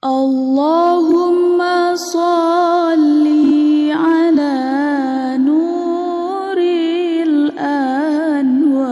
Allahumma sholli ala nuril anwar.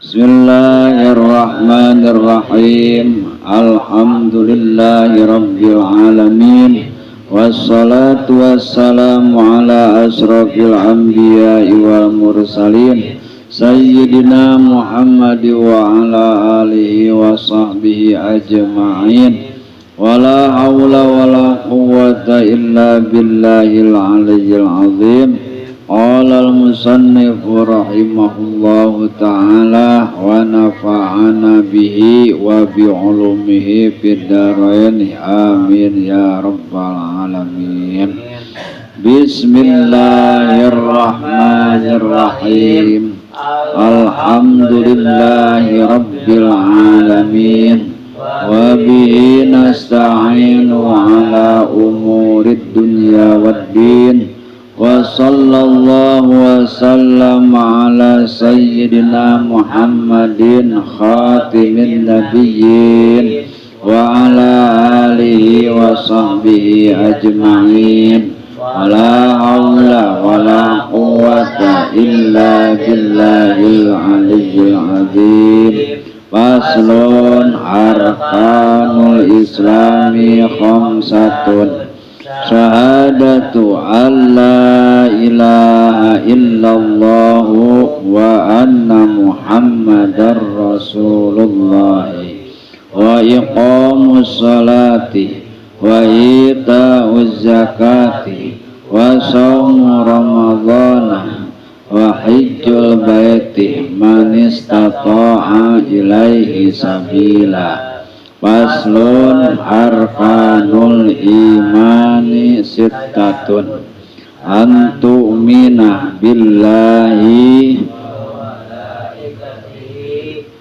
Bismillahirrahmanirrahim. Alhamdulillahi rabbil alamin. Wassalatu wassalamu ala asrafil anbiya'i wal mursalin Sayyidina Muhammad wa ala alihi wa sahbihi ajma'in. Wala hawla wala quwwata illa billahil aliyyil azim. Qala al-musannif rahimahullahu ta'ala wa nafa'ana bihi wa bi'ulumihi fid dharain. Amin ya rabbal alamin. Bismillahirrahmanirrahim. Alhamdulillahi rabbil alamin. Wa bihi nasta'inu ala umurid dunya waddin. Wa sallallahu wa sallam ala sayyidina Muhammadin khatimin nabiyyin wa ala alihi wa sahbihi ajma'in. Wala hawla wala quwwata illa billahil aliyyil azim. Faslun arkanul islami khamsatun. Syahadatu alla ilaha illallah wa anna muhammadar rasulullah wa iqamus salati wa ita'uz zakati wa shaumu ramadhana wa hijjul baiti man istata'a ilaihi sabila. Faslun arkanul imani sittatun. An tu'mina billahi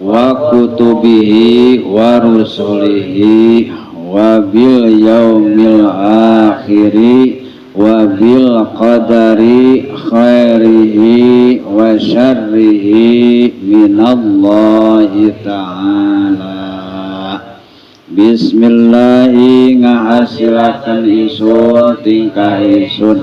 wa kutubihi wa rusulihi wa bil yaumil akhiri wa bil qadari khairihi wa syarrihi minallahi ta'ala. Bismillahi ngahasilaken isun tingkah isun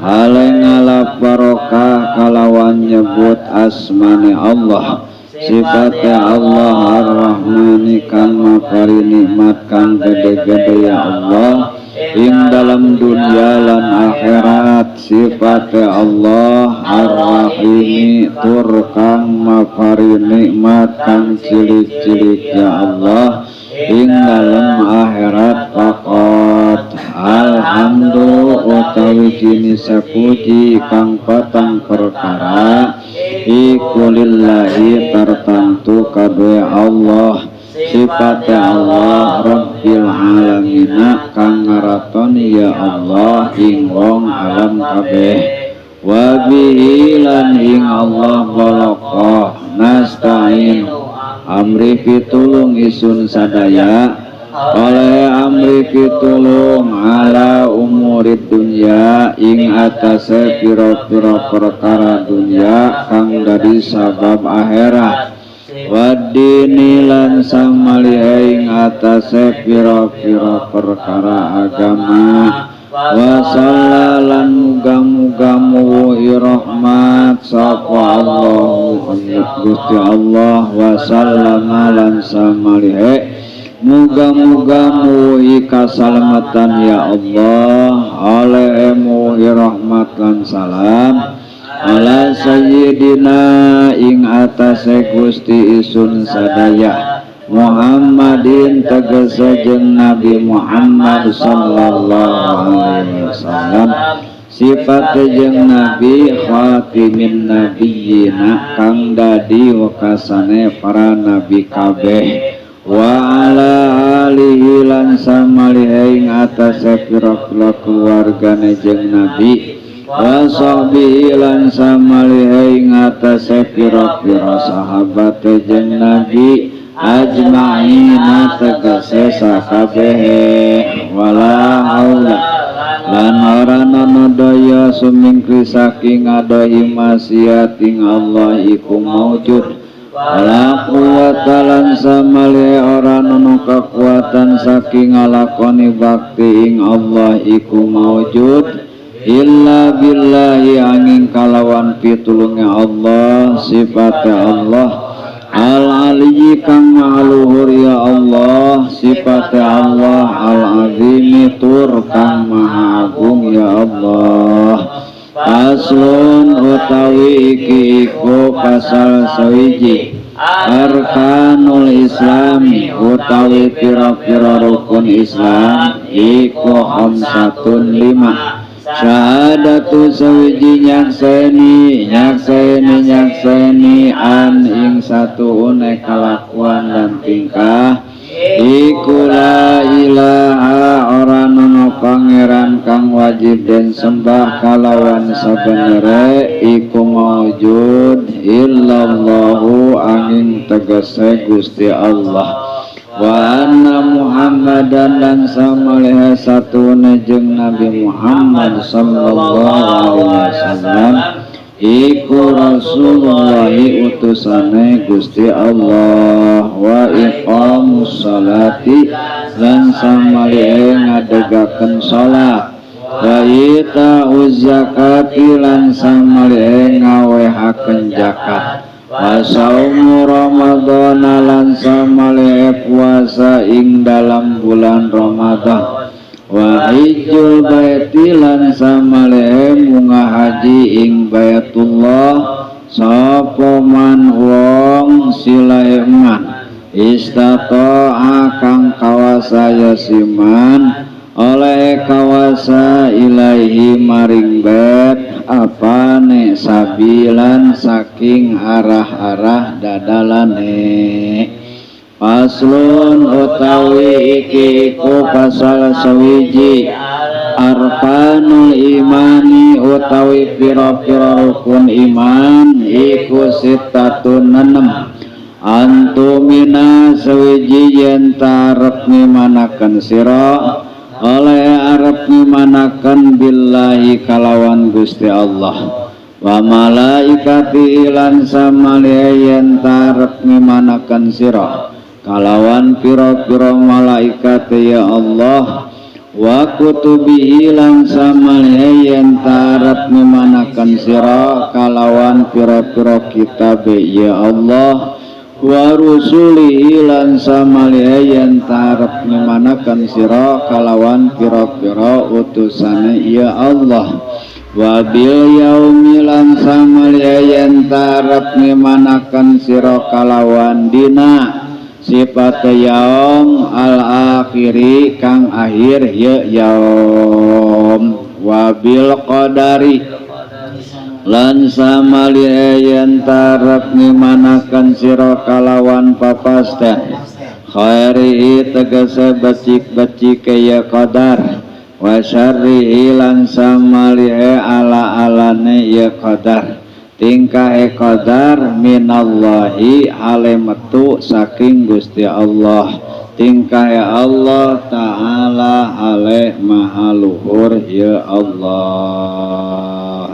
hale ngalap barokah kalawan nyebut asmane Allah sifate Allah ar-Rahmani kang mapari nikmat kang gede-gede ya Allah ing dalam dunia lan akhirat. Sifate Allah ar-Rahimi tur kang mapari nikmat kang cilik-cilik ya Allah ing dalem akhirat. Faqat alhamdu utawi jinis puji kang patang perkara iku lillahi tartantu kabeh Allah. Sifate Allah Rabbil alamina kang ngaratoni ya Allah ing wong alam kabeh. Wa bihi lan ing Allah boloko nasta'in amri pitulung isun sadaya oleh amri pitulung ala umurid dunya ing atase pira-pira perkara dunya kang dadi sabab akhirat. Wadini lan samalihe ing atase pira-pira perkara agama. Wa sallalan muga-muga muwuhi rahmat sapa Allah Gusti Allah wa sallama lan samalihe muga-muga muwuhi kasalamatan ya Allah oleh muwuhi rahmat lan salam ala sayyidina ing atase Gusti isun sadaya Muhammadin tegese jeung Nabi Muhammad sallallahu alaihi wasallam. Sifat jeung Nabi khatimin nabiyina kang dadi wekasane para nabi kabeh. Wa ala alihi lan samalihe ing atase pira-pira keluargane jeung Nabi wa sahbihi lan samalihe ing atase pira-pira sahabate jeung Nabi ajma'ina tegese sakabehe. Wala haula lan ora ana daya sumingkri saking adohi maksiat ing Allah iku maujud. Wala quwata lan samale ora nono kekuatan saking ngalakoni bakti ing Allah iku maujud illa billahi angin kalawan pitulunge Allah sifate Allah al-aliyyi kang maha luhur ya Allah sifate Allah al-azimi tur kang maha agung ya Allah. Paslon utawi iki iku pasal sawiji arkanul islami utawi pira-pira rukun Islam iku khamsatun lima syahadatu sawiji nyakseni nyakseni nyakseni an ing satu une kalakuan lan tingkah iku la ilaha ora nono pangeran kang wajib den sembah kalawan sabenere iku maujud illallahu angin tegese Gusti Allah wa anna Muhammadan lan samaleha satune jeung Nabi Muhammad sallallahu alaihi wasallam iku Rasulullah utusane Gusti Allah wa iqamus salati lan samalihe ngadegakeun salat wa ita'uz zakati lan samalihe ngawehakeun zakat wa saumu Ramadan lan samalihe puasa ing dalam bulan Ramadan wa hijjul baiti lan samalehe munga haji ing Baitullah sapa man wong silae man istata'a kang kawasa ya siman oleh kawasa ilaihi maring bait apane sabilan saking arah-arah dadalane. Paslon utawi iki iku pasal sawiji arkanul imani utawi pira-pira rukun iman iku sittatun enem antumina sawiji yen ta arep ngimanaken sira oleh arep ngimanaken billahi kalawan Gusti Allah wa malaikati lan samale yen ta arep ngimanaken sira kalawan pira-pira malaikat ya Allah wa kutubihi lan samale yen ta arep ngimanaken sira kalawan pira-pira kitab ya Allah wa rusulihi lan samale yen ta arep ngimanaken sira kalawan pira-pira utusane ya Allah wa bil yaumi lan samale yen ta arep ngimanaken sira kalawan dina sifat yaum al akhiri kang akhir ya yaum wa bil qadari lan samali yen tarep ngimanaken sira kalawan papasten khairihi tegese becik-becik ya qadar wa syarrihi lan samali ala-alane ya qadar tingkahe qadar minallahi ale metu saking Gusti Allah tingkahe Allah ta'ala ale maha luhur ya Allah.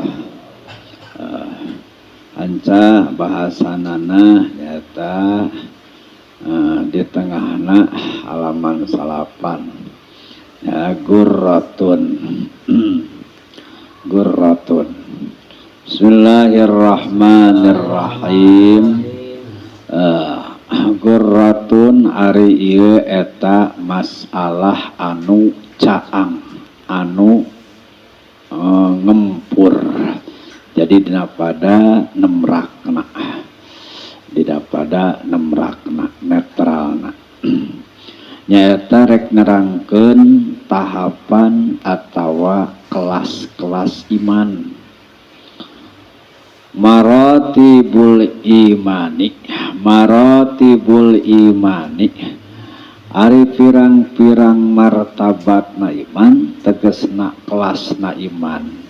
Anca bahasanana nyata di tengahna halaman 9 ya gurratun gurratun. Bismillahirrahmanirrahim. Gurratun ari ieu eta masalah anu caang anu ngempur. Jadi dina pada nemrakna, dina pada nemrakna netralna. Nyaeta rek nerangkeun tahapan atawa kelas-kelas iman. Maratibul imani, maratibul imani ari pirang-pirang martabatna iman tegesna kelasna iman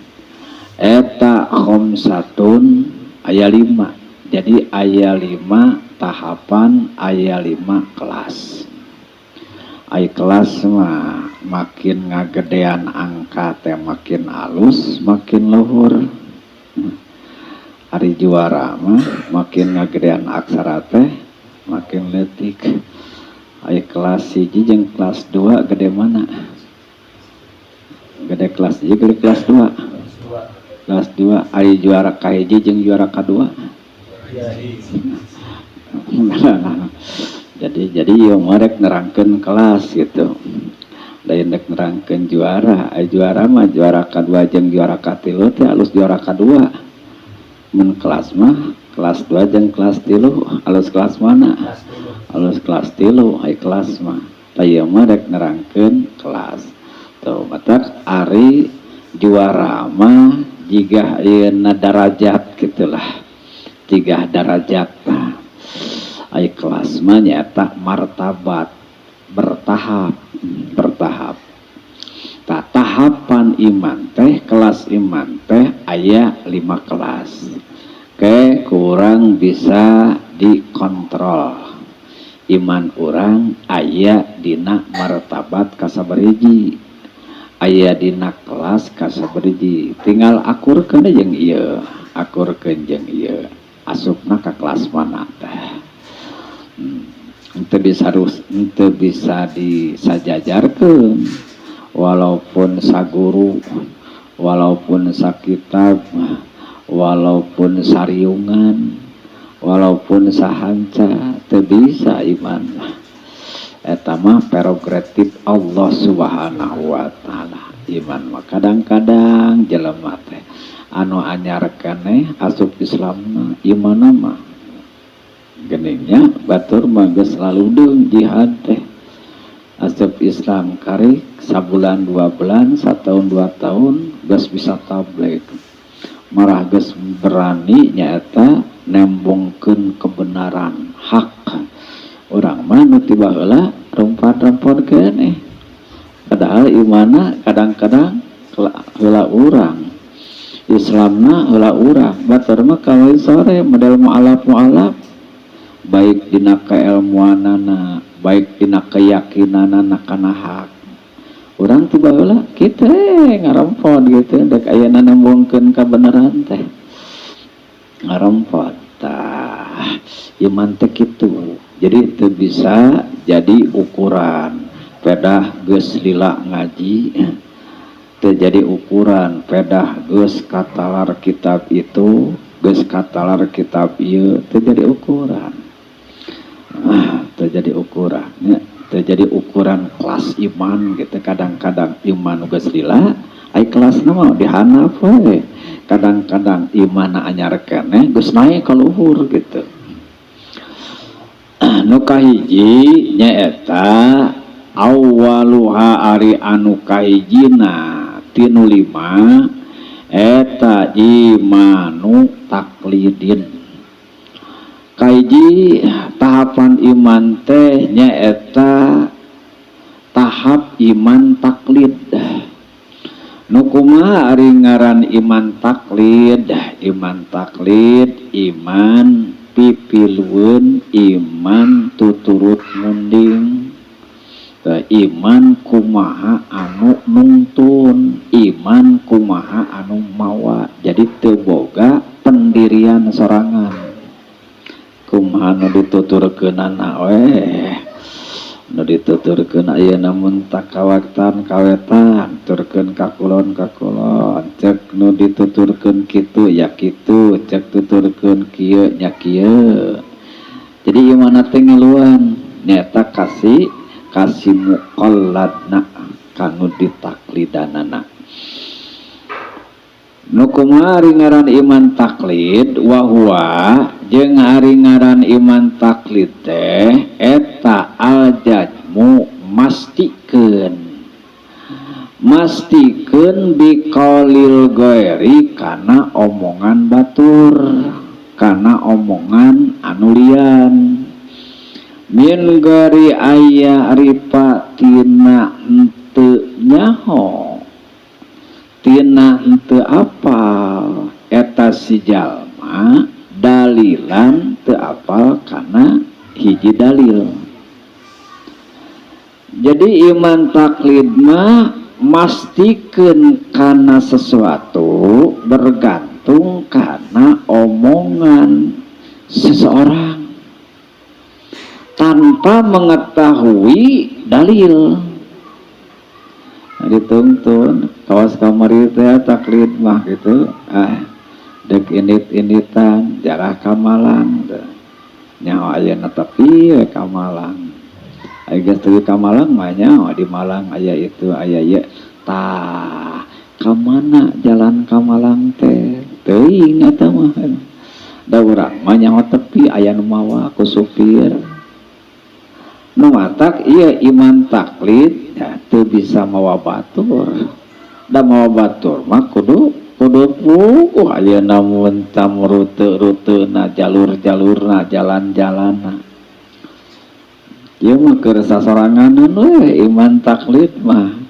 eta khamsatun aya 5. Jadi aya 5 tahapan, aya 5 kelas. Ai kelas mah makin ngagedean angka teh makin alus makin luhur. Ari juara mah makin ngagedean aksara teh makin leutik. Aya kelas 1 jeung kelas 2, gede mana? Gede kelas 1, gede kelas 2? Kelas 2. Ari juara kahiji jeung juara kadua? Jadi ieu mah rek nerangkeun kelas gitu, lain rek nerangkeun juara. Ari juara mah juara kadua jeung juara katilu teh alus juara kadua. Mun kelas mah kelas 2 jeung kelas 3, alus kelas mana? Alus kelas 3 ai kelas mah. Tah, ieu mah rek nerangkeun kelas. Tuh, matak ari juara mah jiga ayeuna darajat gitulah, jiga darajat. Ai kelas mah nyaeta martabat, bertahap, bertahap. Tah, tahapan iman teh, kelas iman teh aya 5 kelas. Ke kurang bisa dikontrol iman urang aya dina martabat kasabariji, aya dina kelas kasabariji, tinggal akurkeun jeung ieu, akurkeun jeung ieu, asupna ka kelas mana teh. Henteu bisa harus, henteu bisa disajajarkeun, walaupun saguru, walaupun sakitab, walaupun sariungan, walaupun sahanca, teu bisa iman mah. Eta mah prerogatif Allah Subhanahu wa Ta'ala. Iman mah kadang-kadang jelema teh anu anyar keneh asup Islam mah imanna mah geningnya batur mah geus laludeung jihad teh. Asup Islam karik sabulan, 2 bulan, satahun, 2 tahun, geus bisa tabligh, marah geus berani nyaeta nembongkeun kebenaran hak. Urang mah nu ti baheula rompat-rompot keneh, padahal imanna kadang-kadang heula urang, Islamna heula urang. Batur mah kamari sore model mualaf-mualaf, baik dina keilmuanana, baik dina keyakinanana kana hak. Urang ti baheula kitu ngarempod gitu, dek ayeuna nembongkeun kabeneran teh ngarempod. Tah, iman teh kitu. Jadi teu bisa jadi ukuran pedah geus lila ngaji, teu jadi ukuran pedah geus katalar kitab itu, geus katalar kitab ieu, teu jadi ukuran. Ah, teu jadi ukuran ya, teu jadi ukuran kelas iman gitu. Kadang-kadang iman geus lila, ai kelasna mah dihandap we. Kadang-kadang iman anyar keneh geus naik ka luhur gitu. Nu kahiji nyaeta awwaluha, ari anu kahijina tinu lima eta imanu taklidin. Kahiji tahapan iman teh nyaeta tahap iman taklid. Nu kumaha ari ngaran iman taklid? Iman taklid, iman pipilueun, iman tuturut munding. Tah, iman kumaha anu nungtun, iman kumaha anu mawa, jadi teu boga pendirian sorangan. Kumaha nu dituturkeunana we, nu dituturkeun ayeuna mun takawaktan kawetan, turkeun ka kulon ka kulon, cek nu dituturkeun kitu ya kitu, cek tuturkeun kieu nya kieu. Jadi imanna teh ngiluan nyaeta kasih kasih muqalladna kanu ditaklidanana. Nu kumaha ari ngaran iman taklid? Wa huwa, jeung ari ngaran iman taklid teh eta al jazmu, mastikeun, mastikeun biqaulil ghairi, kana omongan batur, kana omongan anu lian, min ghairi aya rifa, tina henteu nyaho, tina henteu apal eta si jalma, dalilan, teu apal kana hiji dalil. Jadi iman taklid mah mastikeun kana sesuatu bergantung Tergantung karena omongan seseorang tanpa mengetahui dalil. Nah, dituntun kawas kamari teh taklid mah gitu, ah, dek indit-inditan jarah ka Malang teh. Nyaho ayeuna tapi we ka Malang. Aya geus teu ka Malang mah, nyaho di Malang aya itu, aya ieu. Tah, ka mana jalan ka Malang teh? Teuing eta mah. Da urang mah nyaho tepi, aya nu mawa ku supir. Nu matak ieu iman taklid ya teu bisa mawa batur. Da mawa batur mah kudu kudu puguh ayeuna mun tam rute-rutena, jalur-jalurna, jalan-jalanna. Ieu mah keur sasoranganeun we iman taklid mah.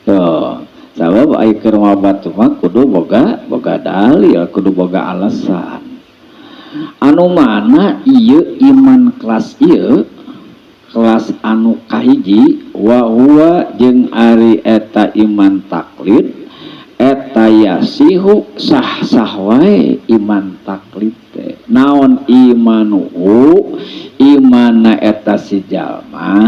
Tuh, sabab ai keur mawa batur mah kudu boga boga dalil, kudu boga alasan. Anu mana ieu iman kelas ieu, kelas anu kahiji, wa huwa jeung ari eta iman taklid eta yasihu sah-sah wae iman taklid teh. Naon imanuhu, imana eta si jalma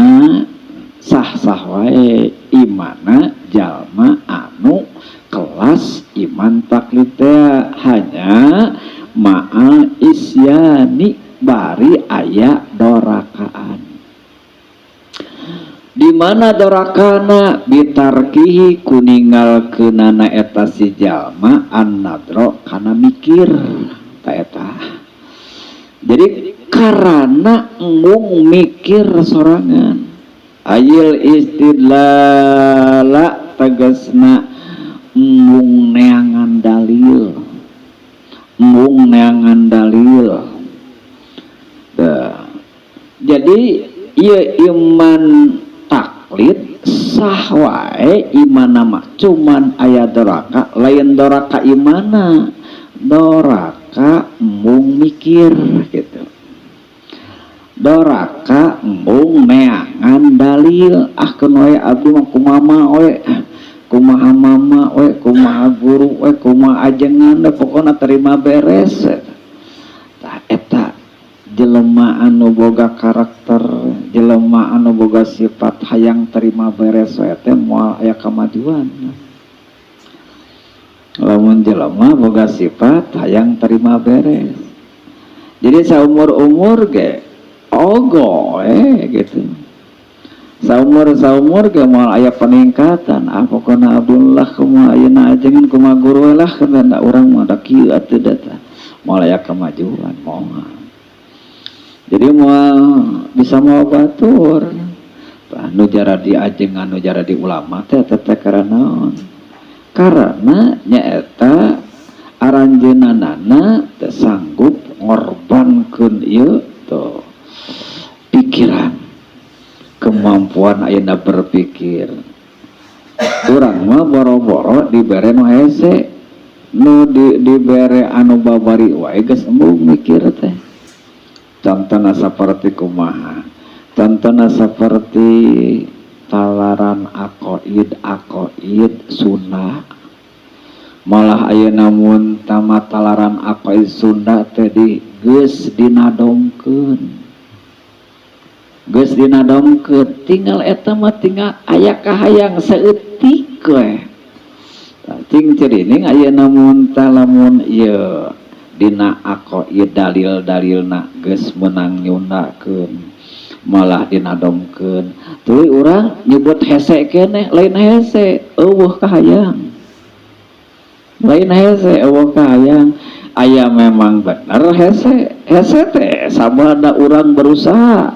sah-sah wae, imana jalma anu kelas iman taklid teh, hanya ma'al isyani bari aya dorakaan. Di mana dorakana? Bitarkihi ku ninggalkeunana eta si jalma an-nadro kana mikir ta eta. Jadi karena embung mikir sorangan, ayil istidlala tegasna embung neangan dalil, embung neangan dalil. Dah. Jadi ieu iman taklid sah wae iman nama, cuman aya doraka, lain doraka imana, doraka embung mikir gitu, doraka embung neangan dalil. Ah, keun wae abdi mah, kumaha we, kumaha mama we, kumaha guru we, kumaha ajengan we, pokona terima beres. Tah, eta jelema anu boga karakter, jelema anu boga sifat hayang terima beres we teh moal aya kamajuan. Lamun jelema boga sifat hayang terima beres, jadi saumur-umur ge ogo gitu, saumur-saumur ge moal aya peningkatan. Ah, pokona Abdullah kumaha ayeuna ajengan, kumaha guru lah, kana urang mah da kieu atuh da tah, moal aya kemajuan, moal. Jadi moal bisa mawa batur. Tah, nu jaradi ajengan, nu jaradi ulama teh eta teh karena naon? Karena nyaeta aranjeunanana teu sanggup ngorbankeun ieu tuh pikiran, kemampuan ayeuna berpikir. Urang mah boro-boro dibere nu hese, nu dibere anu babari wae geus embung mikir teh. Contohna saperti kumaha? Contohna seperti talaran aqoid aqoid Sunda. Malah ayeuna mun tamat talaran aqoid Sunda teh di geus dinadomkeun, geus dinadomkeun, tinggal eta mah tinggal aya kahayang saeutik we. Cing cirining ayeuna mun lamun ieu dina aqoid dalil-dalilna geus meunang nyundakeun, malah dinadomkeun, tuluy urang nyebut hese keneh, lain hese, euweuh kahayang, lain hese, euweuh kahayang. Aya memang bener hese, hese teh sabada urang berusaha,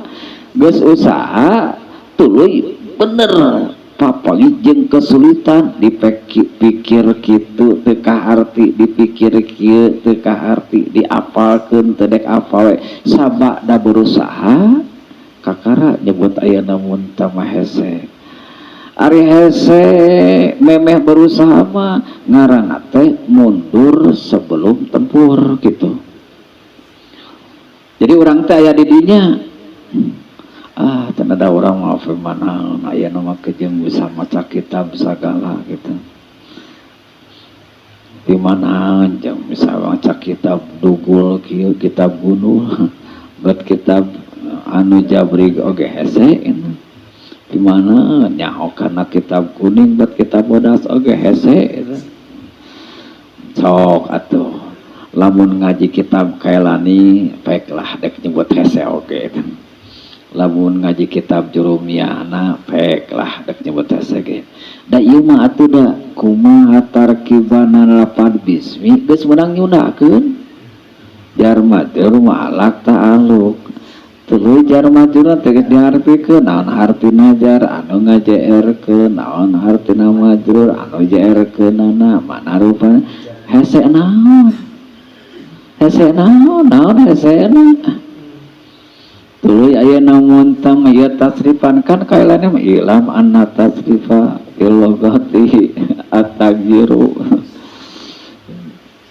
geus usaha tuluy bener papanggih jeung kesulitan, dipikir kitu teu kaharti, dipikir kieu teu kaharti, diapalkeun teu dek apal we, sabada berusaha kakara nyebut ayeuna mun mah hese. Ari hese memeh berusaha mah ngaranna teh mundur sebelum tempur gitu. Jadi urang teh aya di dinya, ah, ada orang mau mana aya nu make jeung bisa maca kitab sagala gitu. Di mana jeung misalnya maca kitab dugul kieu, kitab gunul bet kitab anu jabrig oge hese. Di mana nyaho kana kitab kuning bet kitab bodas oge hese. Sok atuh lamun ngaji kitab Kailani baiklah dek nyebut hese oge. Lamun ngaji kitab Jurumiyahna baiklah dek nyebut hese ge. Da ieu mah atuh da kumaha tarkibana lapad bismi geus meunang nyundakeun jar majrur ma'alak ta'aluk. Tuluy jar majrur teh geus diharpikeun naon hartina jar anu ngajeerkeun, naon hartina majrur anu jeerkeunana, mana rupana hese naon, hese naon, naon hesena. Tuluy ayeuna mun tong ieu tasrifan kan kailane mah ilam anna tasrifa fil lughati at-taghyiru.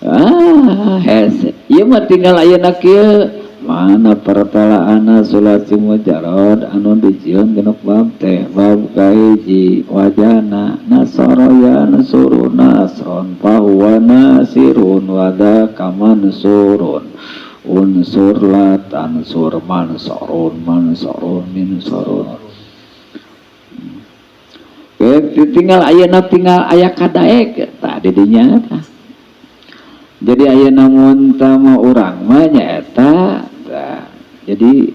Ah hese ieu mah tinggal ayeuna kieu mana pertalaana sulasi mujarad anu dijieun genep bab teh bab kahiji wajana nasara yansuru nasron fahuwa nasirun wada kamansurun unsur la tansur mansorun mansorun minsorun. Tinggal ayeuna tinggal aya kadaek tah di dinya tah. Jadi ayeuna mun tah mah urang mah nyaeta tah. Jadi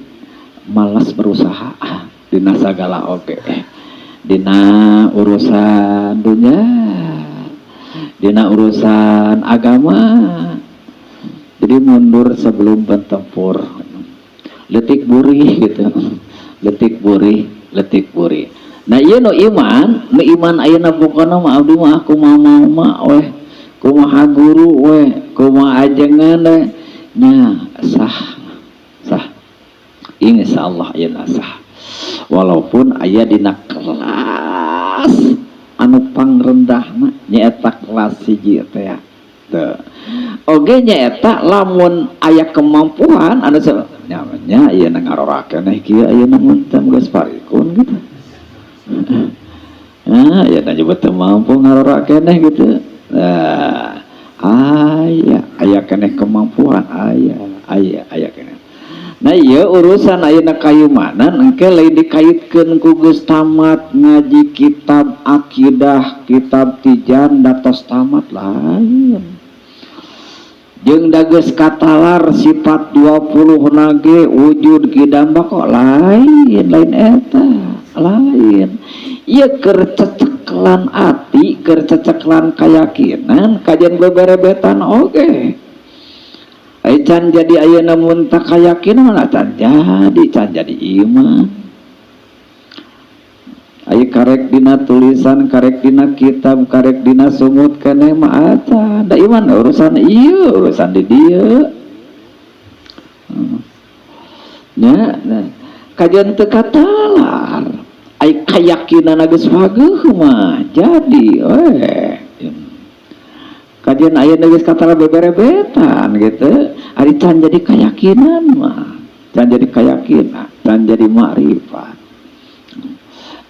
malas berusaha dina sagala oge, dina urusan dunya, dina urusan agama. Jadi mundur sebelum bertempur, letik burih gitu, letik burih, letik burih. Nah ieu nu iman, nu iman ayeuna pokona mah abdi mah kumaha mah weh, kumaha guru weh, kumaha ajengan weh, nya sah, sah. Insyaallah ayeuna sah. Walaupun aya dina kelas anu pangrendahna nyaeta kelas hiji teh. Teu. Oge nyaeta lamun aya kemampuan anu nya ieu ngarora keneh kieu ayeuna mun teh geus parikun gitu. Nah, ya nyebut teu mampu ngarora keneh gitu. Nah, aya aya keneh kemampuan, aya aya aya keneh. Nah ieu urusan ayeuna kayumanan engke lain dikaitkeun ku geus tamat ngaji kitab akidah, kitab tijan datos tamat lain. Jeung da geus katalar sifat 20 nage wujud kidam kok lain, lain eta, lain. Ieu keur ceceklan ati, keur ceceklan kayakinan, kajian beberebetan oge. Ai can jadi ayeuna mun tak kayakinan mah can jadi, can jadi iman. Ai karek dina tulisan, karek dina kitab, karek dina sumut keneh mah acan. Da iman urusan ieu, urusan di dieu. Nya, nah, kajian teu katalar. Ai kayakinan geus pageuh mah jadi we. Kajian ayeuna geus katalar beberebetan gitu. Ari can jadi keyakinan mah, can jadi keyakinan, can jadi makrifat,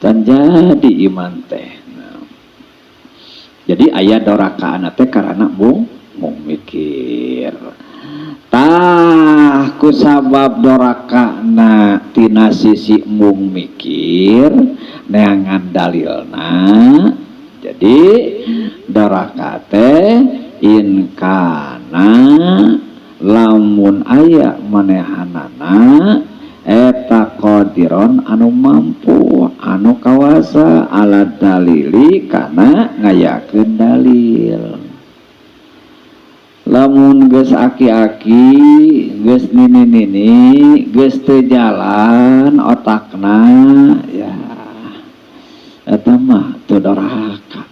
can jadi iman teh. Nah. Jadi aya dorakaana teh karena mung mikir. Tah kusabab dorakana tina sisi mung mikir neangan dalilna. Jadi doraka teh inkana lamun aya manehanana eta qadiron anu mampu anu kawasa ala dalili kana ngayakeun dalil. Lamun geus aki-aki geus nini-nini geus teu jalan otakna ya eta mah teu doraka.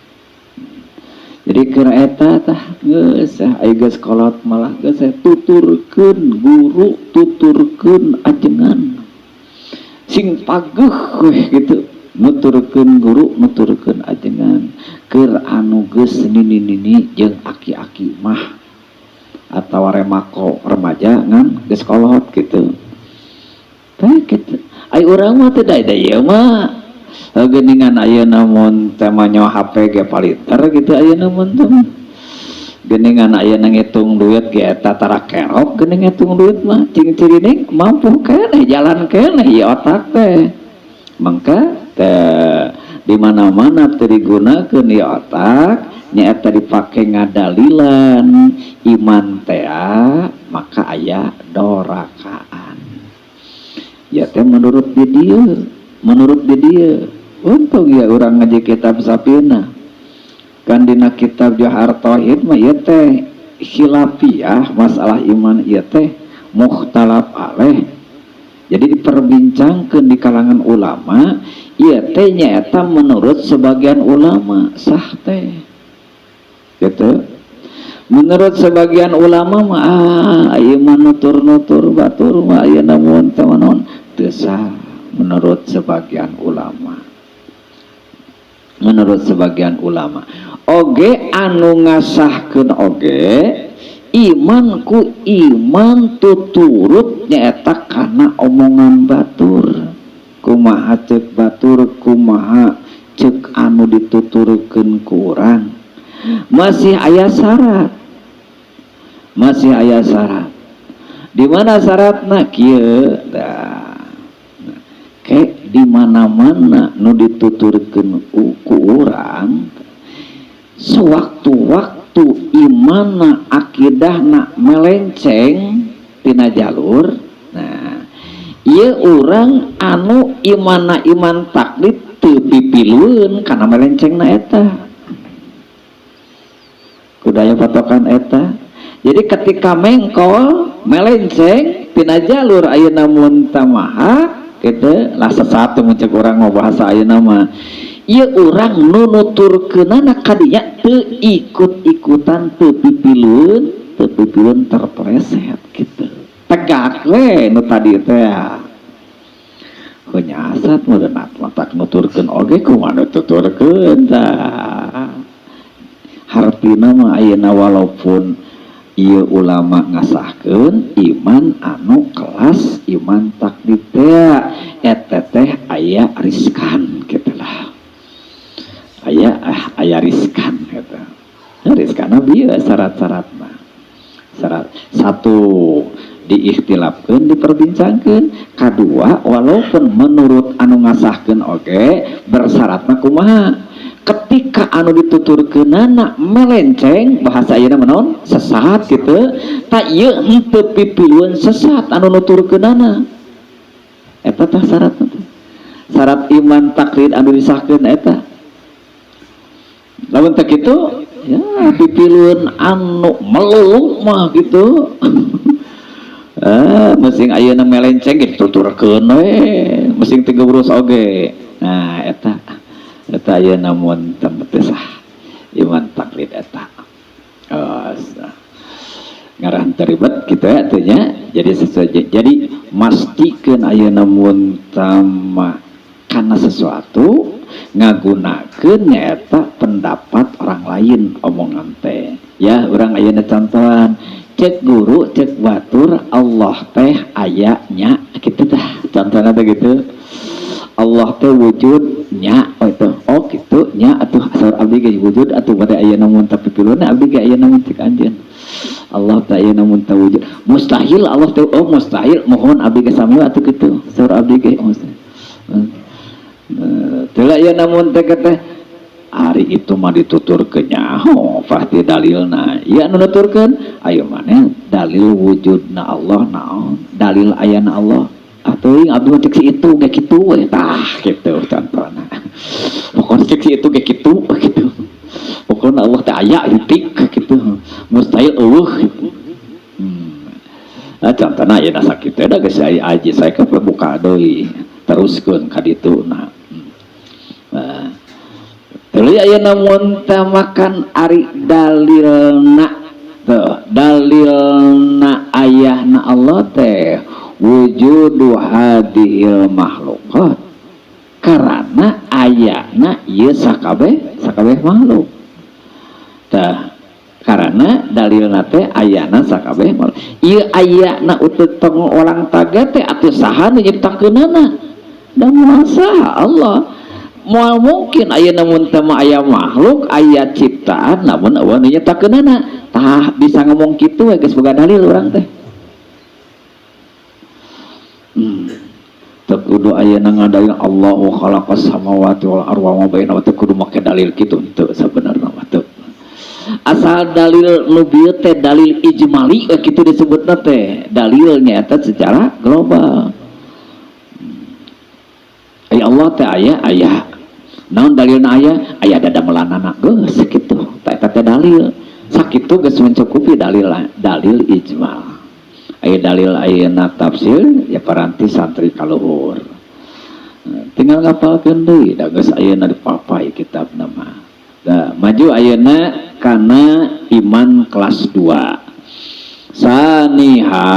Jadi keur eta tah geus aya geus kolot malah geus tuturkeun guru, tuturkeun ajengan sing pageuh weh gitu, nuturkeun guru, nuturkeun ajengan keur anu geus nini-nini jeung aki-aki mah atawa remako remaja ngan geus kolot gitu. Tah kitu. Ai urang mah teu da ieu mah geuningan ayeuna mun teh mah nyawa HP ge palinter gitu ayeuna mun teh. Geuningan aya ngitung duit ge eta tara kerok, geuning ngitung duit mah cing cirining mampu keneh, jalan keneh ieu otak teh. Mangka teh di mana-mana teu digunakeun ieu otak, nyaeta dipake ngadalilan iman teh, maka aya dorakaan. Ya teh menurut di dieu, menurut di dieu. Untung ya urang ngaji kitab Sapina. Kan dina kitab Johar Tauhid mah ieu teh khilafiyah, masalah iman ieu teh mukhtalaf alaih. Jadi diperbincangkan di kalangan ulama, ieu teh nyaeta menurut sebagian ulama sah teh. Gitu. Menurut sebagian ulama mah ieu mah nutur-nutur batur mah ayeuna mun teh naon teu sah menurut sebagian ulama. Menurut sebagian ulama oge anu ngasahkeun oge iman ku iman tuturut nyaeta kana omongan batur, kumaha cek batur, kumaha cek anu dituturkeun ku urang. Masih aya syarat, masih aya syarat. Di mana syaratna kieu? Dah kayak di mana-mana nu dituturkeun ku urang, sewaktu-waktu imana akidahna melenceng tina jalur. Nah, ieu urang anu imana iman taklid teu pipilueun kana melencengna eta, kudaya patokan eta. Jadi ketika mengkol melenceng tina jalur ayeuna mun tamaha gitu lah, sesat mun cek urang mau bahasa ayeuna mah, ieu urang nu nuturkeunana kadinya teu ikut-ikutan, teu pipilueun, teu pipilueun terpeleset gitu, tegak we nu tadi teh. Kunyasat meureun matak nuturkeun oge kumaha nuturkeun tah. Hartina mah ayeuna walaupun ieu ulama ngasahkeun iman anu kelas iman taklid teh, eta teh aya riskan gitu lah, aya aya riskan gitu. Riskan bieu syarat-syaratna. Syarat satu, diikhtilafkeun, diperbincangkeun. Kadua, walaupun menurut anu ngasahkeun oge bersyaratna kumaha, ketika anu dituturkeunana melenceng, bahasa ayeuna mah naon, sesat gitu, tak ieu henteu pipilueun sesat anu nuturkeunana eta. Tah syaratna teh, syarat iman taklid anu disahkeun eta. Lamun teu kitu ya pipilueun anu melulu mah gitu, masing ayeuna melenceng gitu tuturkeun we, masing teu geurus oge. Nah, eta eta ayeuna mun teu sah iman taklid eta. Oh, ngarah teu ribet gitu ya teh nya. Jadi sesuai, jadi mastikeun ayeuna mun tama kana sesuatu ngagunakeun nyaeta pendapat orang lain, omongan teh ya. Urang ayeuna contohan, cek guru, cek batur, Allah teh aya nya gitu tah, contohnya teh gitu. Allah teh wujud nya, oh itu, oh gitu nya atuh. Asal abdi ge wujud atuh pada ayeuna mun, tapi piluna abdi ge ayeuna mun cek anjeun Allah teh ayeuna mun teh wujud, mustahil Allah teh, oh mustahil, mohon abdi ge sami atuh kitu, saur abdi ge mustahil. Teu ayeuna mun teh teh ari itu mah dituturkeun nyaho pasti dalilna. Ieu anu nuturkeun, ayo maneh dalil wujudna Allah naon, dalil ayana Allah? Atuh abdi mah cek si itu ge kitu we tah kitu contohna. Pokokna cek si itu ge kitu gitu, pokokna Allah teh aya titik gitu, mustahil eueuh gitu. Nah, contohna ayeuna sakitu da geus aya aji saya ke buka deui teruskeun ka ditu. Nah, nah. Tuluy ayeuna mun teh makan ari dalilna tuh, dalilna ayahna Allah teh wujudu hadhil makhluqat, karena ayana ieu sakabeh sakabeh makhluk tah, karena dalilna teh ayana sakabeh makhluk. Ieu ayana utut tong orang taga teh atuh saha nu nyiptakeunana? Da moal saha, Allah. Moal mungkin ayeuna mun teu mah aya makhluk, aya ciptaan, lamun euweuh nu nyiptakeunana. Tah, bisa ngomong kitu we geus boga dalil urang teh. Teu kudu ayeuna ngadalil Allahu khalaqas samawati wal arda wa ma bainahuma, teu kudu make dalil kitu teu sabenerna mah teu. Asal dalil nu bieu teh dalil ijmali kitu disebutna teh, dalilnya eta secara global. Aya Allah teh aya, aya. Naon dalilna aya? Aya dadamelanana, geus kitu. Tah, eta teh dalil. Sakitu geus mencukupi dalil, dalil ijmal. Aya dalil ayeuna tafsir ya paranti santri kaluhur. Tinggal ngapalkeun deui da geus ayeuna dipapai kitabna mah. Nah, maju ayeuna kana iman kelas 2. Saniha,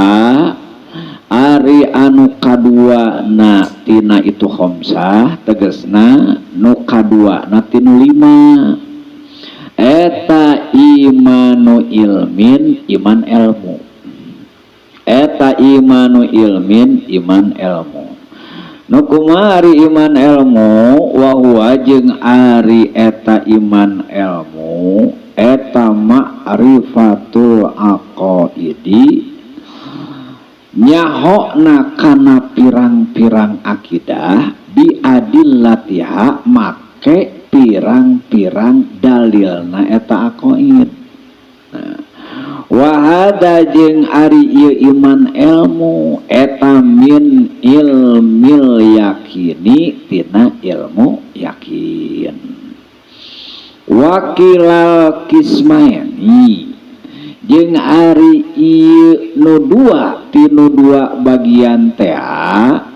ari anu kadua na tina itu khamsah, tegesna nu kadua na tinu lima eta imanu ilmin, iman ilmu. Eta imanu ilmin, iman ilmu. Nu kumaha ari iman ilmu? Wa huwa, jeung ari eta iman ilmu eta ma'rifatul aqaidi, nyahona kana pirang-pirang akidah, bi adillatiha, make pirang-pirang dalilna eta aqaid. Nah, wahada, jeung ari ieu iman ilmu eta min ilmil yakini, tina ilmu yakin. Wakilal kismaini, jeung ari ieu nu dua tinu dua bagian teh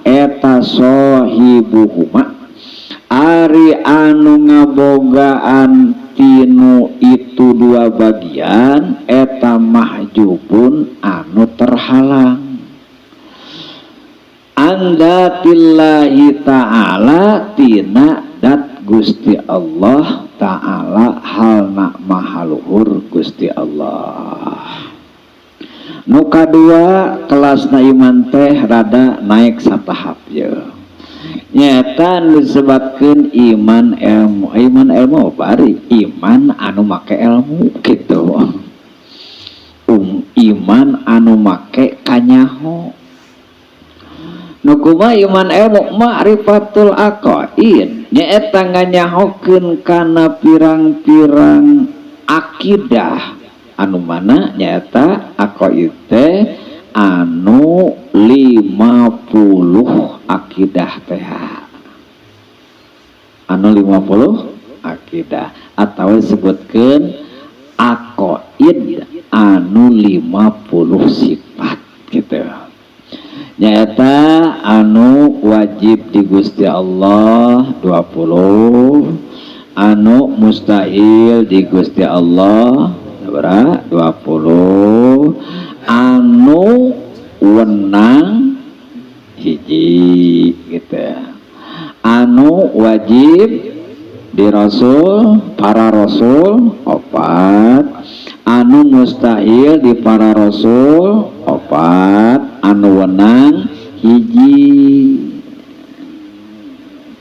eta sohibuhuma, ari anu ngabogaan tinu itu dua bagian eta mahjubun, anu terhalang, an dzatillahi ta'ala, tina dat Gusti Allah ta'ala, halna mahaluhur Gusti Allah. Nu kadua kelasna iman teh rada naik satahap ye, nyata disebutkan iman ilmu. Iman ilmu bari iman anu make ilmu gitu, iman anu make kanyaho. Nu kumaha iman ilmu? Ma'rifatul aqaid, nyaeta nganyahokeun kana pirang-pirang akidah, anu mana nyaeta aqaid teh anu 50 akidah teh, anu 50 akidah atau disebutkan aqaid anu 50 sifat gitu, nyaeta anu wajib di Gusti Allah 20, anu mustahil di Gusti Allah berapa? 20, anu wenang hiji gitu, anu wajib di rasul, para rasul opat, anu mustahil di para rasul opat, anu wenang hiji.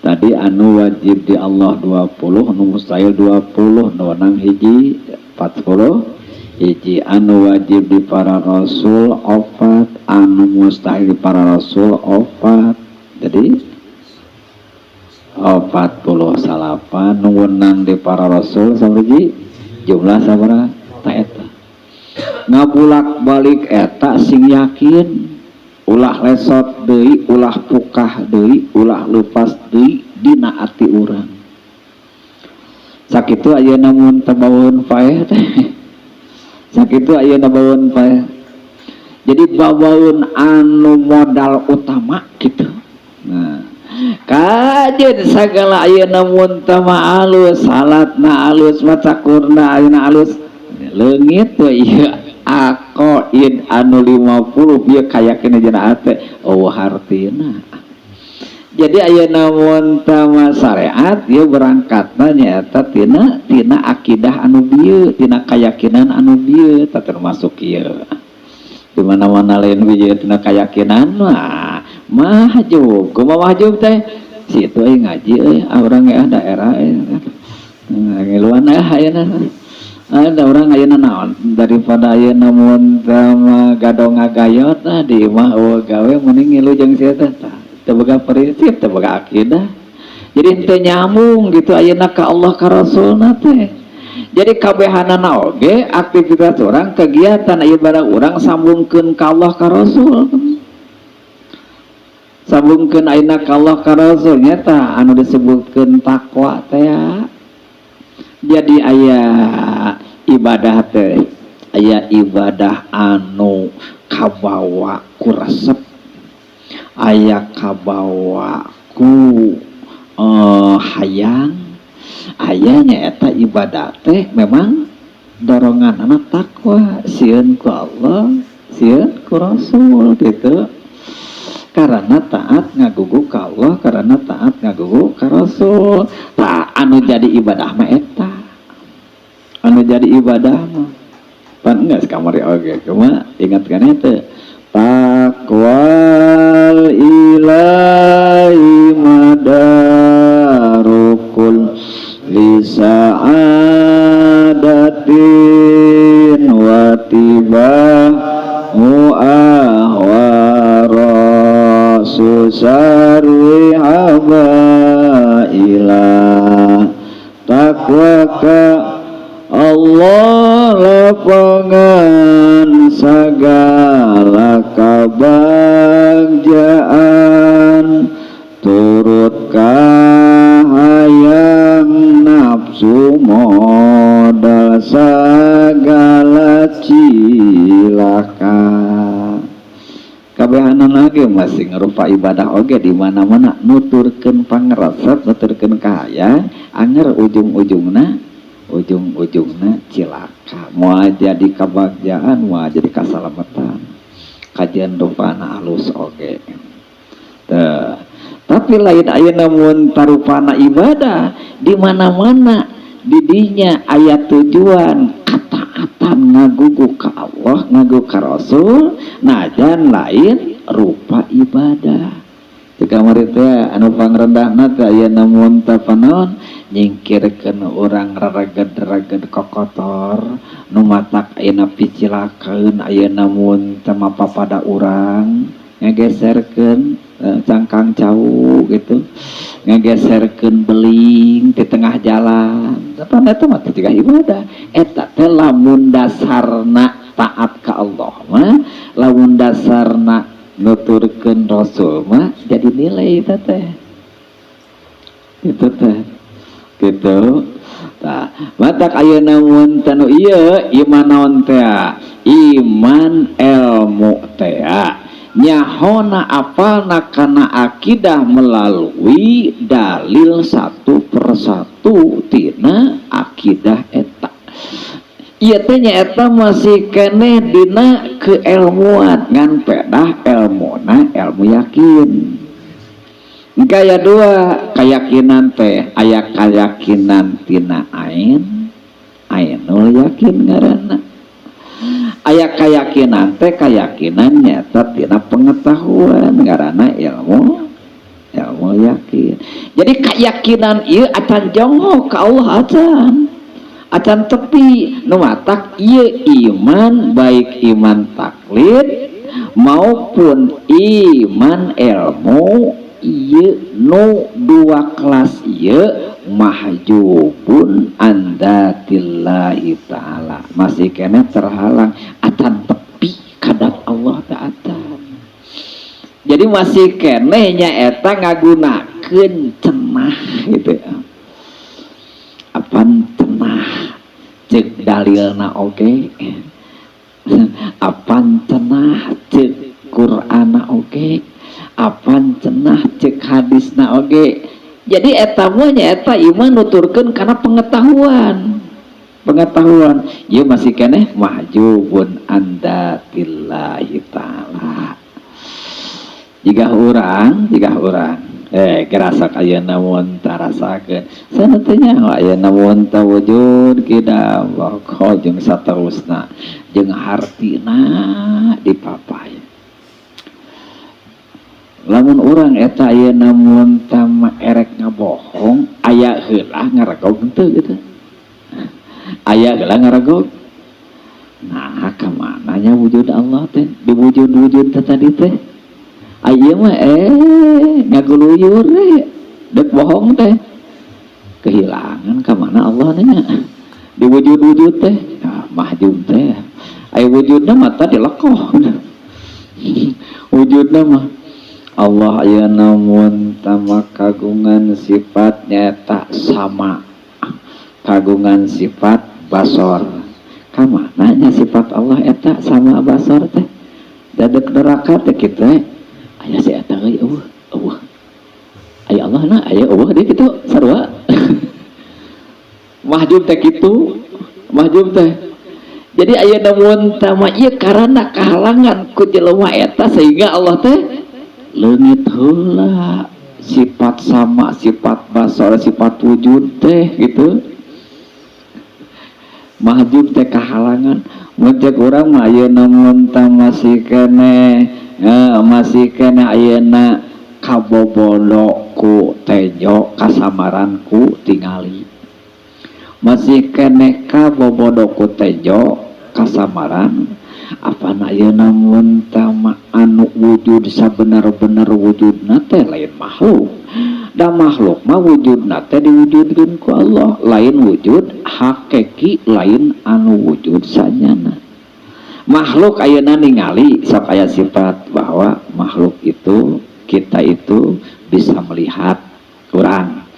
Tadi anu wajib di Allah 20, anu mustahil 20, anu wenang hiji 40 hiji, anu wajib di para rasul opat, anu mustahil di para rasul opat, jadi 49, nu wenang di para rasul sabaraha? Jumlah sabaraha? Ta, eta ngabulak balik eta sing yakin, ulah lesot deui, ulah pukah deui, ulah lepas deui dina ati urang. Sakitu ayeuna mun teu baweun paeh teh, sakitu ayeuna baweun paeh, jadi bawaun anu modal utama gitu. Nah, kajen segala ayeuna mun teu mah alus salatna, alus maca Qur'anna, ayeuna alus leungit we ieu aqaid anu 50 ieu kayakeun dina ate, oh hartina. Jadi ayeuna mun teu mah syariat ieu berangkatna nyaeta tina tina akidah anu bieu, tina keyakinan anu bieu. Tah, termasuk ieu di mana-mana lain bieu tina keyakinan mah mahjub. Kumaha mahjub teh? Si itu euy ngaji euy, urang ya daerah euy. Ngiluan ayeuna. Ada orang ayeuna naon daripada ayeuna mun teh gadong ngagayot nah di imah eueuh gawe mending ngilu jeung si eta tah. Teu boga prinsip, teu boga akidah. Jadi henteu nyambung gitu ayeuna ka Allah ka Rasulna teh. Jadi kabehanana oge aktivitas orang kegiatan ibadah orang sambungkeun ka Allah ka Rasul. Sambungkeun ayeuna ka Allah ka Rasul nyata anu disebutkeun takwa teh ya. Jadi aya ibadah teh, aya ibadah anu kabawa ku resep, aya kabawa ku hayang, aya nyaeta ibadah teh memang dorongan anak takwa, sieun ku Allah, sieun ku Rasul gitu. Karena taat ngagugu ka Allah, karena taat ngagugu ka Rasul. Tah anu jadi ibadah mah eta. Anu jadi ibadah mah pan geus kamari oge kumaha ingat kan eta taqwal ilahi madarukul li sa'adatin wa tibahu ahwa susarwi habaila takwa ka Allah lapangan segala kebagjaan turut kahayang nafsu modal segala cilaka. Kabehanan lagi masih ngerupa ibadah oge di mana-mana nuturkeun pangaresep nuturkeun kahayang anger ujung-ujungna ujung-ujungna cilaka moal jadi kabagjaan moal jadi kasalamatan kajian rupana alus oge. Teu tapi lain ayeuna mun tarupana ibadah di mana-mana didinya aya tujuan kataatan ngagugu ka Allah ngagugu ka Rasul najan lain rupa ibadah. Jika kamari teh anu pangrendahna teh ayeuna mun teh panaon nyingkirkeun urang rareged-reged kokotor nu matak ayeuna picilakeun ayeuna mun teh mapapada urang ngageserkeun cangkang cau gitu ngageserkeun beling di tengah jalan. Tapi eta mah teh ibadah eta teh lamun dasarna taat ka Allah mah lamun dasarna nuturkeun Rasul mah jadi nilai eta teh gitu teh gitu. Tah matak ayeuna mun teh nu ieu iman naon teh iman ilmu teh nyahona apalna kana akidah melalui dalil satu persatu tina akidah eta. Ieu teh nyaeta masih keneh dina keilmuan ngan pedah elmuna ilmu yakin. Gaya dua keyakinan teh aya keyakinan tina ain ainul yakin ngaranna. Aya keyakinan teh keyakinan nyata tina pengetahuan ngaranna ilmu ilmu yakin. Jadi keyakinan ieu acan jonghok ka Allah acan acan tepi nu matak ieu iman baik iman taklid maupun iman ilmu ieu nu dua kelas ieu mahjubun andatillahi ta'ala masih kena terhalang acan tepi kadat Allah ta'ala. Jadi masih keneh nyaeta ngagunakeun cenah gitu ya. Apan cenah ceuk dalilna oge, apan cenah ceuk Qur'anna oge, apan cenah ceuk hadisna oge. Jadi eta mah nyaeta iman nuturkeun kana pengetahuan. Pengetahuan ieu masih keneh mahjubun andatillahi ta'ala. Jika urang gerasak ayeuna mun tarasakeun sana teh nyaho ayeuna mun tawujud kidam boko jeung saterusna jeung hartina dipapay. Lamun urang eta ayeuna mun tama erek ngabohong, aya heula ngaregog henteu gitu? Aya heula ngaregog. Nah, kamana nya wujud Allah teh di wujud-wujud teh tadi teh? Aya mah ngaguluyur dek bohong teh kehilangan, kamana Allah nya di wujud-wujud teh? Nah, mahjub teh aya wujudna mata dilekoh wujudna mah. Allah ayeuna mun tama kagungan sifat nyata sama, kagungan sifat basor. Kamana nya sifat Allah eta sama basor teh? Dadek neraka teh kitu aya si eta euy, eueuh eueuh, aya Allah na, aya eueuh deui kitu sarua. Mahjub teh kitu, mahjub teh. Jadi aya mun tama ieu karena kahalangan ku jelema eta sehingga Allah teh leungit heula, sifat sama, sifat basor, sifat wujud teh gitu. Mahjub teh kahalangan. Mun cek urang mah ayeuna mun masih keneh masih keneh ayeuna kabobodo ku tenjo, kasamaran ku tingali, masih keneh kabobodo ku tenjo kasamaran. Apa ayeuna mun tama anu wujud sabenar-benar wujudna teh lain makhluk da? Makhluk mah wujudna teh diwujudkeun ku Allah, lain wujud hakiki, lain anu wujud sanyana. Makhluk ayeuna ningali sok aya sifat bahwa makhluk itu, kita itu bisa melihat, urang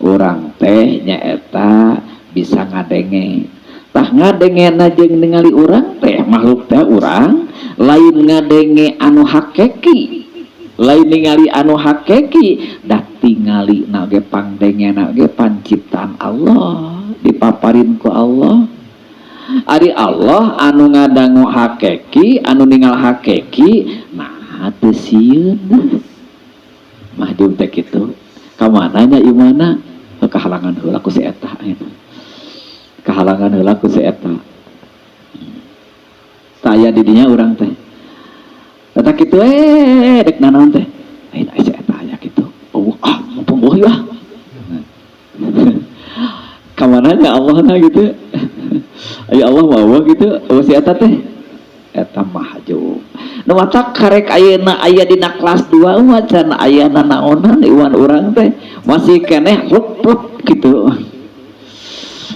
urang teh nyaeta bisa ngadenge. Tah, ngadenge jeung ningali urang teh, makhluk teh, urang lain ngadenge anu hakiki, lain ningali anu hakiki. Dah tingali nage, pangdenge nage panciptaan Allah, dipaparin ku Allah. Ari Allah anu ngadangu hakiki, anu ningal hakiki, nah teu sieun. Mahjub teh kitu. Kamana nya imana? Kahalangan heula ku si eta, kahalangan heula ku si eta. Saya di dinya urang teh eta kitu dek nanaon teh lain si eta aya kitu. Oh ah, mumpung ya kamana nya Allah na gitu? Aya Allah mau gitu, oh si eta teh eta mahjub. Nu matak karek ayeuna aya dina kelas 2 mah can aya nanaonan iwan urang teh, masih keneh lup gitu,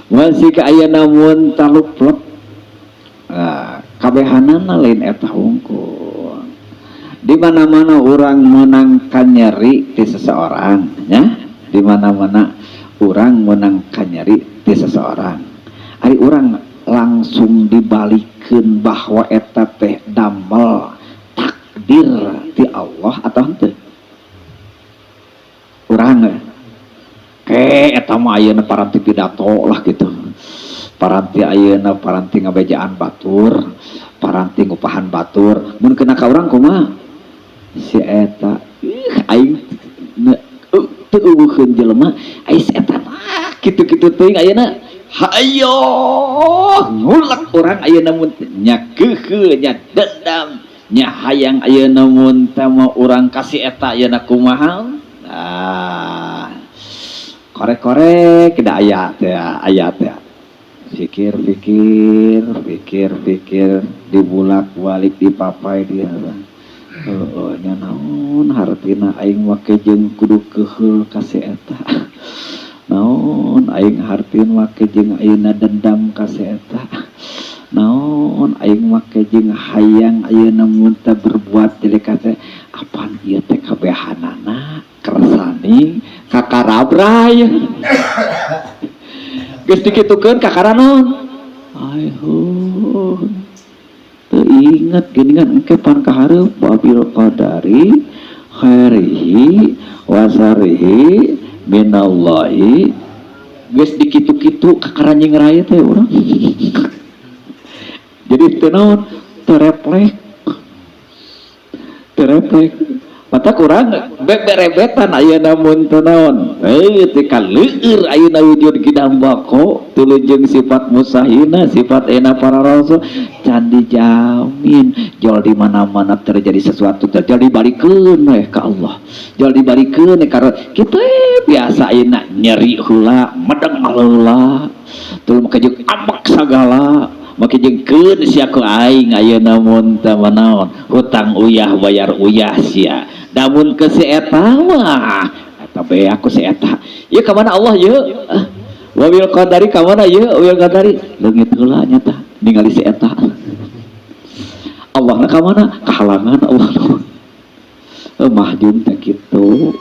masih ke aya namun talup. Nah, kabehanana lain eta hungkul. Di mana-mana orang menang kanyeri di seseorang ya, di mana-mana orang menang kanyeri di seseorang, ari orang langsung dibalikin bahwa eta teh damel takdir ti Allah atau henteu? Urang ke eta mah ayeuna paranti pidato lah gitu, paranti ayeuna paranti ngabejaan batur, paranti ngupahan batur. Mun kena ka urang kumaha si eta? Ih, aing teu euweuheun jelema ai si eta mah kitu-kitu teuing. Ayeuna hayo ngulek urang ayeuna mun nya keukeuh nya dendam nya hayang ayeuna mun teh mah urang kasih eta ayeuna kumaha? Nah, korek-korek da aya teh, aya teh pikir pikir pikir pikir, dibulak balik, dipapai dia. Heeh nya, naon hartina aing make jeung kudu keheul ka si eta? Naon aing hartina make jeung ayeuna dendam ka si eta? Naon aing make jeung hayang ayeuna mun teh berbuat jelek ka teh? Apan ieu teh kabehanana kersaning kakarabray geus dikitukeun, kakara naon? Ai heuh, teu inget geuningan engke pan kahareup wabil qadari khairihi wa syarrihi minallahi. Geus dikitu-kitu kakara nyingrai teh urang. Jadi teu naon, teu refleks, teu refleks. Mata kurang beberebetan ayeuna mun teu naon. Teh kaleueur ayeuna wujud kidam bako tuluy jeung sifat musahina, sifat ayeuna para rasul can dijamin jol di mana-mana terjadi sesuatu terjadi balikeun we ka Allah. Jol dibalikeun karena kitu biasa ayeuna nyeri heula, medeng heula. Tuluy make jeung ambek sagala. Make jeung keun sia ku aing ayeuna mun teu manaon hutang uyah bayar uyah sia. Namun ke si eta mah eta bae aku si eta. Ieu ka mana Allah ieu? Wabil qadari ka mana ieu? Wabil qadari leungit heula nya tah ningali si eta. Allah na ka mana? Kahalangan Allah. Mahjub teh kitu.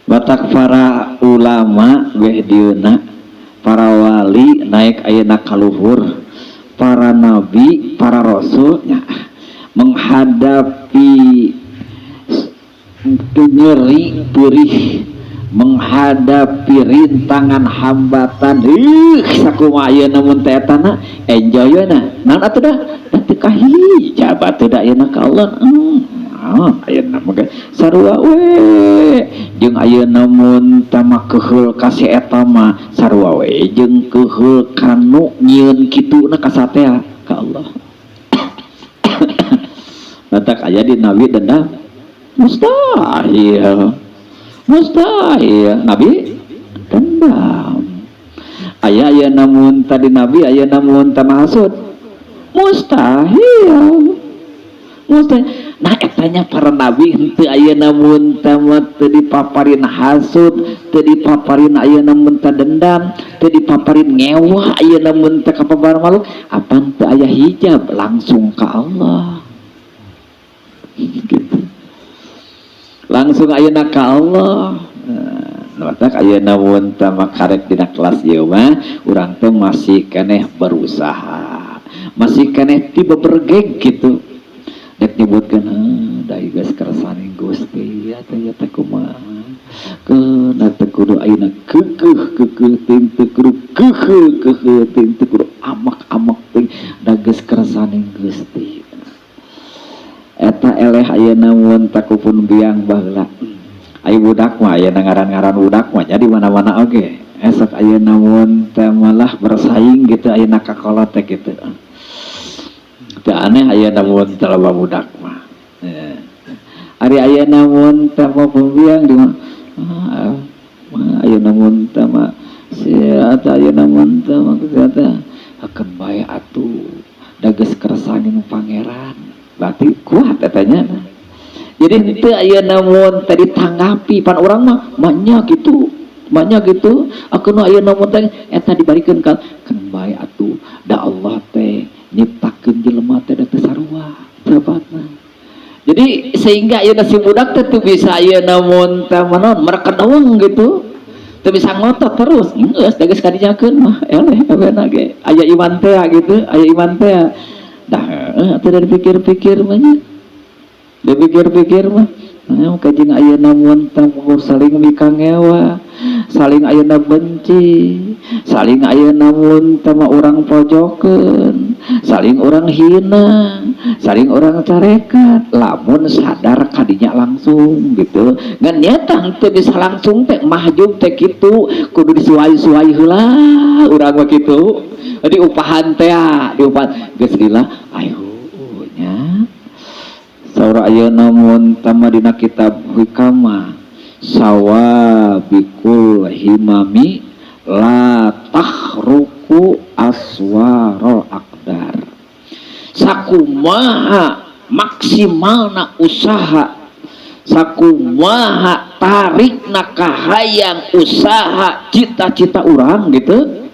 Batak para ulama weh dieuna, para wali naik ayeuna kaluhur, para nabi, para rasul nya menghadapi nyeri perih, menghadapi rintangan hambatan, sakumaha ayeuna mun teh eta na enjoy we na naon atuh dah da teu kahijab atuh da ayeuna ka Allah. Ayeuna mah sarua we jeung ayeuna mun tama keheul ka si eta mah sarua we jeung keheul kanu nyieun kituna ka satea ka Allah. Matak aya di nabi dendam mustahil, mustahil nabi dendam. Aya aya namun tadi nabi aya namun hasud mustahil, mustahil. Nah etanya para nabi henteu aya namun teu dipaparin hasud, teu dipaparin aya namun teu dendam, teu dipaparin ngewa aya namun teu kapabar makhluk apan teu aya hijab langsung ka Allah gitu. Langsung ayeuna ka Allah. Nah, matak ayeuna mun teh karek dina kelas ieu mah urang teh masih keneh berusaha, masih keneh tiba bergeg gitu. Dek nyebutkeun da geus kersaning Gusti ya teh ya teh kumaha. Keuna teh kudu ayeuna keukeuh keukeuh teuing teu kudu keukeuh keukeuh teuing teu kudu amak-amak teuing da geus kersaning Gusti. Eta eleh ayeuna mun takupun biang baheula. Aya budak mah ayeuna ngaran-ngaran budak mah nya di mana-mana oge. Esok ayeuna mun teh malah bersaing gitu ayeuna ka kolot teh kitu. Teu aneh ayeuna mun teh loba budak mah. Ari ayeuna mun teh mah pembiang di mah ayeuna mun teh mah sia teh ayeuna mun teh mah teh akan bae atuh da geus kersaning pangeran. Berarti kuat etanya. Jadi henteu ayeuna mun teh ditanggapi pan urang mah banyak gitu. Banyak gitu. Aku nu ayeuna mun teh eta dibalikeun ka keun bae atuh da Allah teh nyiptakeun jelema teh da teu sarua sabatna. Jadi sehingga ayeuna si budak teh teu bisa ayeuna mun teh manaon merekedong gitu. Teu bisa ngotot terus. Geus da geus kadinyakeun mah eleh kabehna ge. Aya iman teh gitu, aya iman teh. Dah atuh da dipikir-pikir mah nya. Dipikir-pikir mah nah, kajing ayeuna mun teh saling mikangewa, saling ayeuna benci, saling ayeuna mun teh mah urang pojokeun, saling urang hina, saling urang carekan, lamun sadar kadinya langsung gitu. Ngan nyata teu bisa langsung teh mahjub teh kitu, kudu disuai-suai heula urang mah kitu. Jadi upahan teh diupahan geus lila ayo nya. Saur ayeuna mun tama dina kitab hikamah sawabikul himami la tahruku aswarul aqdar. Sakumaha maksimalna usaha, sakumaha tarikna kahayang usaha cita-cita urang gitu,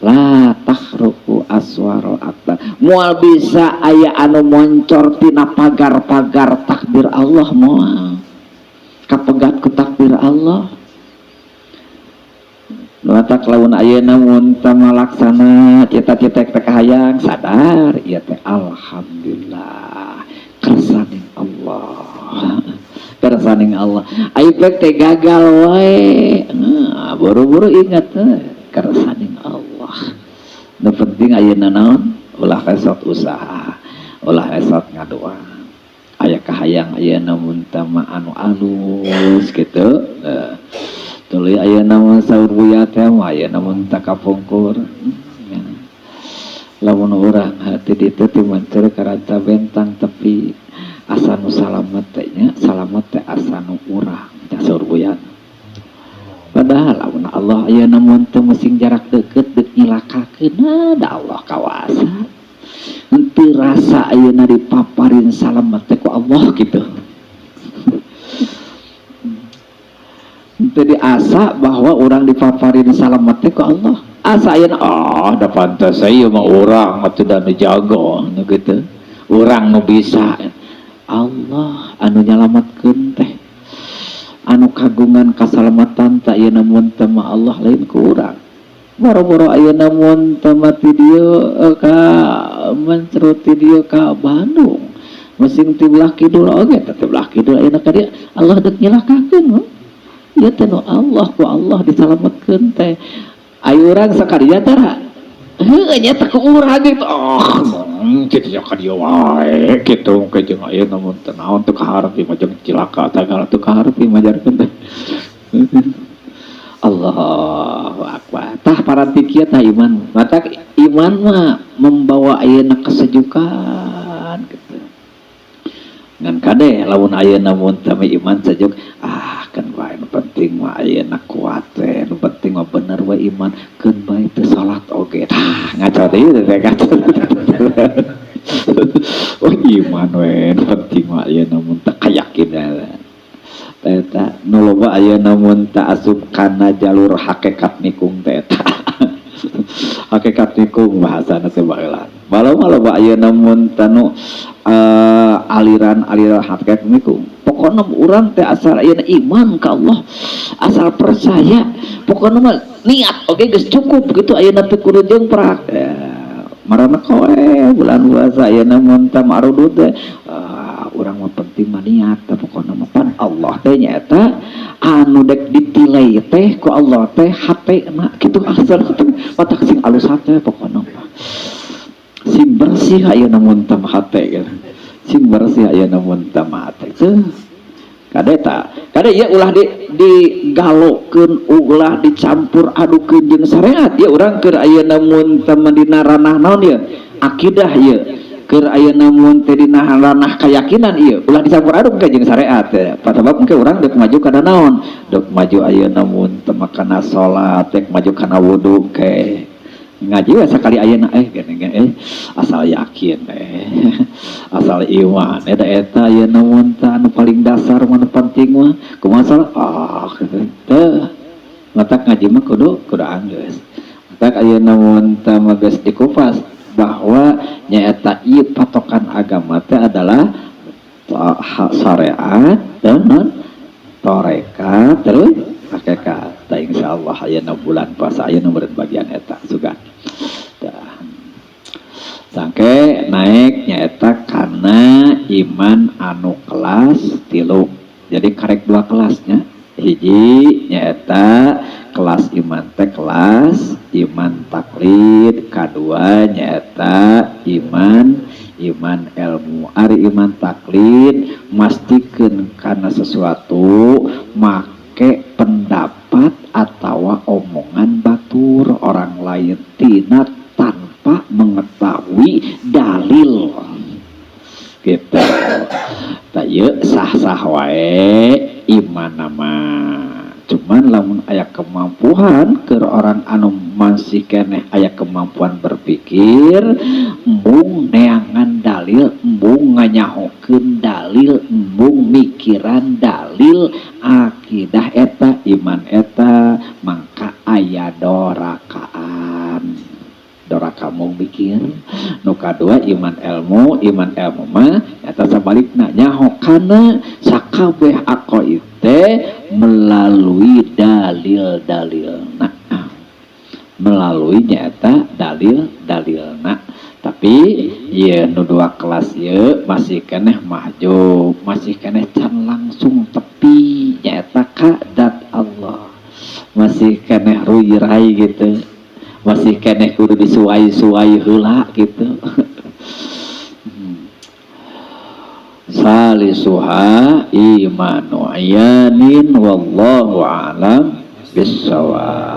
la tahruku aswarul aqdar, moal bisa aya anu moncor tina pagar-pagar takdir Allah, moal kapegat ku takdir Allah. Matak lamun ayeuna mun teu malaksana cita-cita teh kahayang sadar ieu teh alhamdulillah kersaning Allah, kersaning Allah. Ayo teh gagal wae, nah, buru-buru ingat kersaning Allah. Nu penting ayeuna naon ulah esot usaha, ulah esot ngadoa, aya Kahayang ayeuna mun teh mah anu alus gitu. Tuluy ayeuna mah saur Buya teh mah ayeuna mun teh kapungkur. Lamun urang hati ditu ti manceur ka Ranca Bentang tepi asa nu salamet teh nya, salamet teh asa nu urang nya saur Buya. Padahal lamun Allah ayeuna mun teu mesing jarak deukeut deuk nyilakakeun da Allah kawasa. Henteu rasa ayeuna dipaparin salamet teh ku Allah gitu. Henteu diasa bahwa urang dipaparin salamet teh ku Allah. Asa ayeuna oh da pantes ieu mah urang atuh da nu jago nu kitu. Urang nu bisa. Allah anu nyalametkeun teh. Anu kagungan kasalamatan tak ayeuna mun teu mah Allah lain ku urang. Boro-boro ayeuna mun teu mah ti dieu ka mencerut ti dieu ka Bandung. Mesing ti belah kidul oge teh ti belah kidul ayeuna ka dieu Allah deuk nyilakakeun. Ieu teh nu Allah ku Allah disalametkeun teh. Ayo urang sakadinya tara. Heuh nya teh ku urang gitu. Oh, kitu nya ka dieu wae kitu ke jeung ayeuna mun teu naon teu kaharep ieu mah jeung cilaka sagala teu kaharep ieu majarkeun teh. Allahu akbar. Tah paranti kieu tah iman. Matak iman mah membawa ayeuna kesejukan gitu. Ngan kade lamun ayeuna mun teu iman sejuk, ah kan bae nu penting mah ayeuna kuat teh, nu penting mah bener we iman, keun bae teu salat oge. Tah ngaco deui teh ngaco. Oh iman we nu penting mah ayeuna mun teu kayakinan. Eta nu loba ayeuna mun teu asup kana jalur hakikat nikung teh eta. Hakikat nikung bahasana teh baheula. Baheula mah loba ayeuna mun teh nu aliran-aliran hakikat nikung. Pokona urang teh asal ayeuna iman ka Allah, asal percaya, pokona mah niat oge geus cukup gitu ayeuna teu kudu jeung prak. Marana koe bulan puasa ayeuna mun teh marudud teh urang mah penting mah niat teh pokona mah pan Allah teh nyaeta anu dek ditilai teh ku Allah teh hatena kitu asal teh matak sing alus hate pokona mah sing bersih ayeuna mun teh hate gitu. Sing bersih ayeuna mun teh hate teh kade ta kade ieu ulah digalokeun ulah dicampur adukeun jeung syariat ieu urang keur ayeuna mun teh dina ranah naon ieu akidah ieu keur ayeuna mun teh dina ranah keyakinan ieu ulah dicampur aduk ka jeung syariat teh sabab engke urang deuk maju kana naon deuk maju ayeuna mun teh kana salat deuk maju kana wudu ke ngaji we sakali ayeuna geuning asal yakin asal iman eta eta ayeuna mun teh anu paling dasar mah penting mah kumaha salah ah kitu teh matak ngaji mah kudu anggeus matak ayeuna mun teh mah geus dikupas bahwa nyaeta ieu patokan agama teh adalah syariat dan tarekat terus hakikat. Tah insyaallah ayeuna bulan puasa ayeuna meureun bagian eta sugan. Tah sangke naik nyaeta kana iman anu kelas 3. Jadi karek dua kelasnya. Hiji nyaeta kelas iman teh kelas iman taklid, kadua nyaeta iman ilmu. Ari iman taklid mastikeun kana sesuatu make pendapat atawa omongan batur orang lain tina tanpa mengetahui dalil gitu. Tah ieu sah-sah wae iman mah. Cuman lamun aya kemampuan keur orang anu masih keneh aya kemampuan berpikir embung neangan dalil, embung nganyahokeun dalil, embung mikiran dalil akidah eta iman eta mangka aya dorakaan. Doraka mung mikir. Nu kadua iman ilmu, iman ilmu mah eta sabalikna nyaho kana sakabeh aqaid teh melalui dalil-dalilna. Melalui nyaeta dalil-dalilna. Tapi ieu nu dua kelas ieu masih keneh mahjub, masih keneh can langsung tepi nyaeta ka zat Allah. Masih keneh ruirai gitu. Masih keneh kudu disuai-suai heula gitu. Salisuha imanu ayanin wallahu a'lam bissawab.